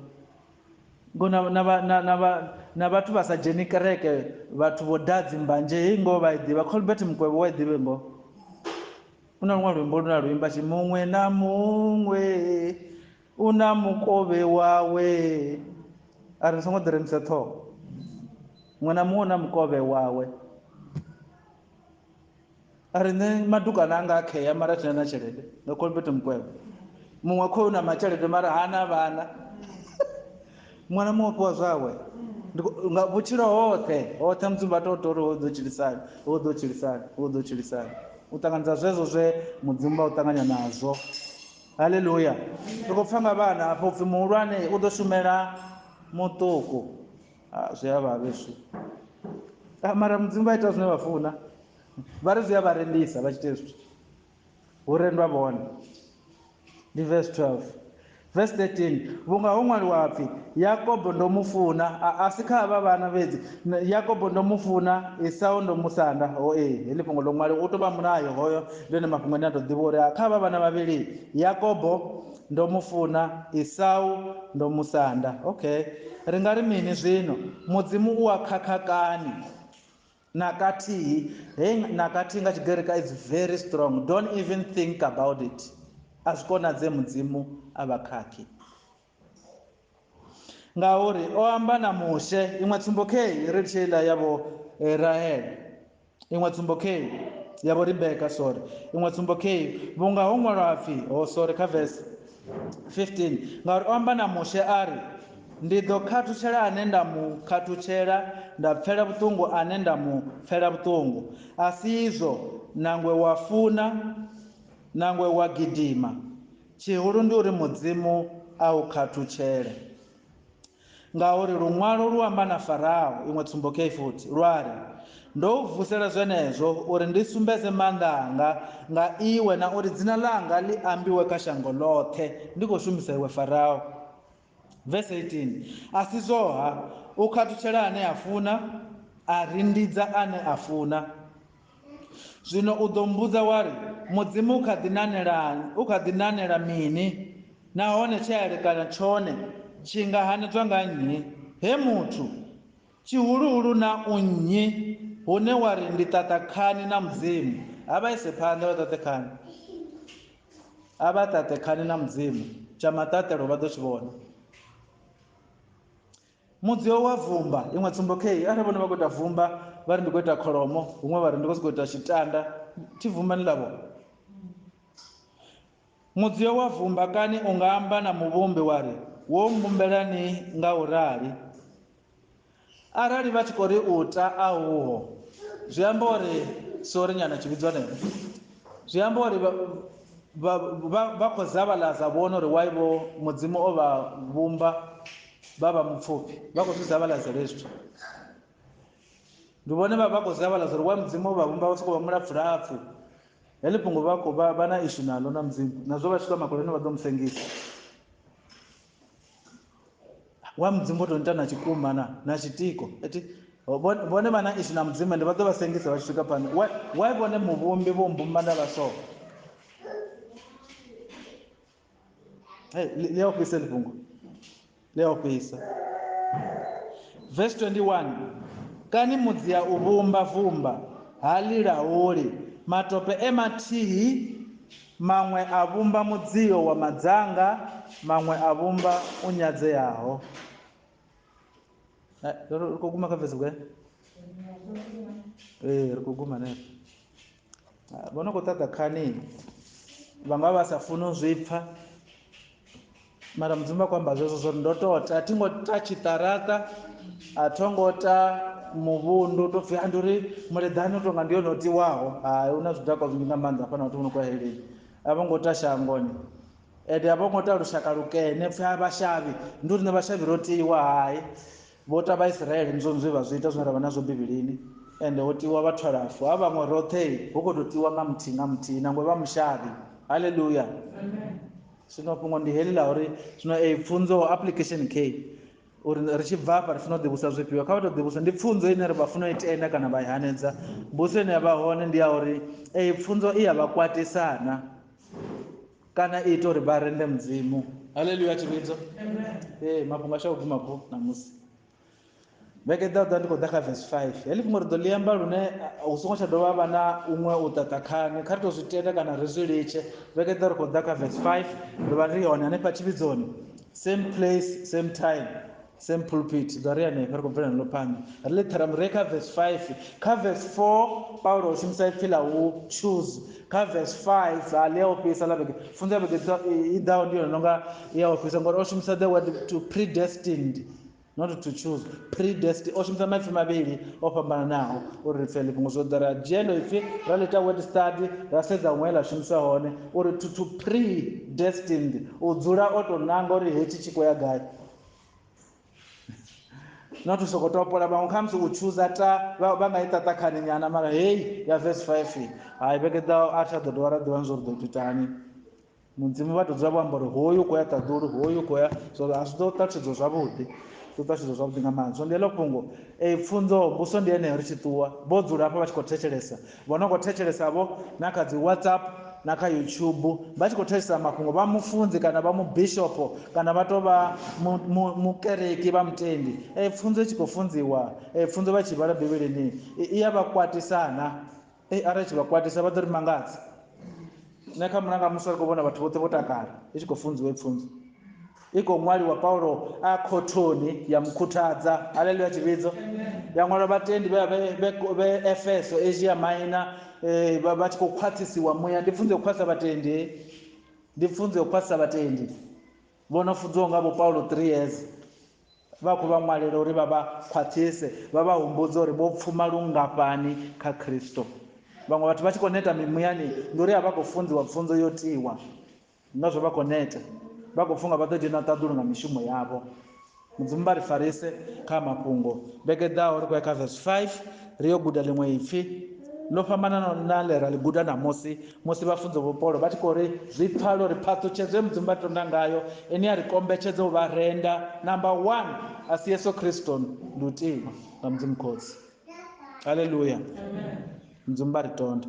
Ngo na vhathu vha sa dzheni kereke, vhathu vho dadzi mbanje hei ngoho vha i ḓivha. Colbert Mukwevho wa i ḓivhe ngoho. U na luṅwe luimbo lune a lu imba tshi, muṅwe na muṅwe u na mukovhe wawe. A ri songo ḓiremisa ṱhoho. Muṅwe na muṅwe u na mukovhe wawe. A ri nṋe madukana anga a khea mara thina na tshelede, nga Colbert Mukwevho. Muṅwe khoyu na matshelede mara hana vhana. Muṅwe na muṅwe o fhiwa zwawe. Nga vhutshilo hoṱhe hoṱhe Mudzimu vha tou tori ho ḓo tshilisani, ho ḓo tshilisani, ho ḓo tshilisani. U ṱanganedza zwezwo zwe Mudzimu vha u ṱanganya nazwo. Haleluya. Ri khou pfa nga vhana afho upfi muhulwane u ḓo shumela muṱuku. Zwi a vha vheswi. Mara Mudzimu vha ita zwine vha funa. Vha ri zwi a vha rendisa vha tshi ita hezwi zwithu. Hu rendwa vhone. Ndi verse 12. Verse 13, vhunga ho ṅwaliwa pfi, Yakobo ndo mu funa, a si kha avha vhana fhedzi, Yakobo ndo mu funa, Esau ndo mu sanda. Ho ee, heḽi fhungo ḽo ṅwaliwa, u tou vha mulayo hoyo, ndi one mafhungo ane a tou ḓivha uri kha avha vhana vhavhili, Yakobo ndo mu funa, Esau ndo mu sanda. Okay, ri nga ri mini zwino? Mudzimu u a khakha kani? Na kathihi. Hei na kathihi nga Tshigerika is very strong. Don't even think about it. A zwi konadzei Mudzimu a vha khakhi. Ngauri o amba na Mushe, iṅwe tsumbo kei ri tshi iḽa ya vho Rahel, iṅwe tsumbo kei ya vho Rebeka, sorry, iṅwe tsumbo kei vhunga ho ṅwalwa pfi, oh sorry, kha verse 15, ngauri o amba na Mushe a ri, ndi ḓo khathutshela ane nda mu khathutshela, nda pfela vhuṱungu ane nda mu pfela vhuṱungu. A si izwo, nangwe wa funa, nangwe wa gidima, tshihulu ndi uri Mudzimu a u khathutshele. Ngauri luṅwalo lu amba na Farao, iṅwe tsumbo kei futhi, lwa ri, Ndo u vusela zwenezwo uri ndi sumbedze maanḓa anga nga iwe na uri dzina ḽanga ḽi ambiwe kha shango ḽoṱhe. Ndi khou shumisa iwe Farao. Verse 18. A si zwoha, u khathutshela ane a funa, a rindidza ane a funa. Zwino u ḓo mbudza wa ri, Mudzimu u kha ḓi nanela, u kha ḓi nanela mini? Nahone tshe a elekanya tshone tshi nga hanedzwa nga nnyi? He muthu, tshihuluhulu na u nnyi hune wa ri ndi ṱaṱa khani na Mudzimu? A vha ise phanḓa vha ṱaṱe khani. A vha ṱaṱe khani na Mudzimu. Tsha maṱaṱelo vha ḓo tshi vhona. Mudzio wa vumba, iṅwe tsumbo khei, arali vhone vha khou ita vumba vha ri ndi khou ita kholomo, huṅwe vha ri ndi khou sokou ita tshitanda, thi vumba ni ḽa vhona. Mudzio wa vumba kani u nga amba na muvhumbi wa ri, wo mbumbelani nga u rali? Arali vha tshi khou ri u ta a huho, zwi amba uri sorry nyana tshivhidzo hanefho, zwi amba uri vha khou zavhalaza vhone uri why vho Mudzimu o vha vhumba vha vha mupfufhi, vha khou zwi zavhalazela hezwi zwithu. Ndi vhone vha khou zavhalaza uri why Mudzimu o vha vhumba vha sokou vha mulapfulapfu. Heḽi fhungo vha khou vha na ishu naḽo na Mudzimu, nazwo vha swika makoleni vha ḓo mu sengisa. Wa Mudzimu vho tou nita na tshikuma na tshitiko. Eti vhone vha na ishu na Mudzimu ende vha ḓo vha sengisa vha tshi swika phanḓa. Why vhone muvhumbi vho mbumba nda vha so? Hey, ḽi a ofhisa heḽi fhungo. Ḽi a ofhisa. Verse 21. Kani mudzia u vhumba vumba ha ḽi lauli, matope e mathihi, maṅwe a vhumba mudzio wa madzanga, maṅwe a vhumba u nyadzeaho. Ri khou guma kha verse vhugai? Ee, ri khou guma hanefho. Vho no khou ṱaṱa khani vha nga vha sa funi u zwi pfa, mara Mudzimu vha khou amba zwezwo zwo ri ndo tota, a thi ngo ta tshiṱaraṱa, a tho ngo ta muvhundu, to pfhi ndi uri muleḓane u tonga ndi yone o tiwaho. Hai, hu na zwidakwa zwinzhi nga maanḓa hafha na vhathu vho no khou ya heleni. A vho ngo ta shangoni, ende a vho ngo ta lushaka lukene pfhi a vhashavhi, ndi uri nṋe vhashavhi ro tiwa. Hai, vho ta Vhaisiraele, ndi zwone zwe vha zwi ita zwine ra vha nazwo Bivhilini. Ende ho tiwa vhathwalafu, ha vhaṅwe roṱhe hu khou tou tiwa nga muthihi nga muthihi, nangwe vha mushavhi. Haleluya. Zwino fhungo ndi heḽi ḽa uri zwino ei pfunzo application k uri ri tshi bva afha ri funa u ḓivhusa zwifhio, kha vha tou ḓivhusa ndi pfunzo ine ri vha funa u i tenda kana vha i hanedza. Mbudziso ine ya vha hone ndi ya uri ei pfunzo i ya vha kwatisana kana i ita uri vha rende Mudzimu. Haleluya tshivhidzo. Ee, mafhungo ashu a u guma kho ṋamusi. Vhege ḓaho ḓa ndi khou ḓa kha verse 5. Heḽi fhungo ri ḓo ḽi amba lune hu songo tsha dovha vha na uṅwe u ṱaṱa khani, kha ri tou zwi tenda kana ri zwi litshe. Vhege ḓaho ri khou ḓa kha verse 5, ri vha ri hone hanefha tshivhidzoni, same place, same time, same pulpit. Ḓo ri hanefha ri khou bvela naḽo phanḓa. Ri ḽi ṱhara ri kha verse 5. Kha verse 4 Paulo o shumisa ipfi ḽa u choose. Kha verse 5 ha ḽi a ofhisa ḽa vhege. Pfunzo ya vhege i ḓaho ndi yone nonga i a ofhisa ngori o shumisa the word to predestined, not to choose. Predestined, o shumisa maipfi mavhili o fhambananaho uri ri pfe ḽi fhungo. Zwo ḓo ra dzhia ḽo ipfi ra ḽi ita word study ra sedza huṅwe ḽa shumiswa hone uri to predestined, u dzula o tou nanga uri hetshi tshi khou ya gai. Not u sokou topola vhaṅwe khamusi u chooser ta vha nga i ṱaṱa khani nyana, mara heyi ya verse 5 hai vhege ḓaho a tsha ḓo dovha ra ḓivha zwo ri ḓo itani. Mudzimu vha tou dzula vho amba uri hoyu u khou ya ṱaḓulu, hoyu u khou ya, so a zwi ḓo ṱalutshedzwa zwavhuḓi, zwi ḓo ṱalutshedzwa zwavhuḓi nga maanḓa. So ndi heḽo fhungo, ei pfunzo mbuso ndi yeneyo ri tshi ṱuwa, vho dzula hafha vha tshi khou thetshelesa, vho no khou thetshelesa vho na kha dzi WhatsApp na kha YouTube vha tshi khou thetshelesa mafhungo, vha mufunzi kana vha mubishopo kana vha tou vha mukereki vha mutendi. Ei pfunzo i tshi khou funziwa, ei pfunzo vha tshi vhala Bivhilini i ya vha kwatisana. Ei arali tshi vha kwatisa vha ḓo ri mangadza. Nṋe kha mulanga muswa ri khou vhona vhathu vhoṱhe vho takala i tshi khou funziwa pfunzo. I khou ṅwaliwa Paulo a khothoni ya mukhuthadza. Haleluya tshivhidzo. Ya ṅwalwa vhatendi vhe Efeso, Asia Minor, vha tshi khou khwaṱhisiwa muya. Ndi pfunzo ya u khwaṱhisa vhatendi. Ndi pfunzo ya u khwaṱhisa vhatendi. Vho no funziwaho nga vho Paulo 3 years. Vha khou vha ṅwalela uri vha vha khwaṱhise, vha vha humbudze uri vho pfuma lungafhani kha Kristo. Vhaṅwe vhathu vha tshi khou neta mimuyani ndi uri a vha khou funziwa pfunzo yo tiwa, ngazwo vha khou neta, vha khou funga vha ḓo dzhena ṱaḓulu nga mishumo yavho. Mudzimu vha ri farise kha mafhungo. Vhege ḓaho ri khou ya kha verse 5. Ri yo guda ḽiṅwe ipfi ḽo fhambananaho na ḽe ra ḽi guda ṋamusi, musi vhafunzi vho Paulo vha tshi khou ri zwi pfala uri phaṱhutshedzo ye Mudzimu vha tonda ngayo ine ya ri kombetshedza u vha renda, number 1 a si Yesu Kristo, ndi u tiwa nga Mudzimu Khotsi. Haleluya. Mudzimu vha ri tonda.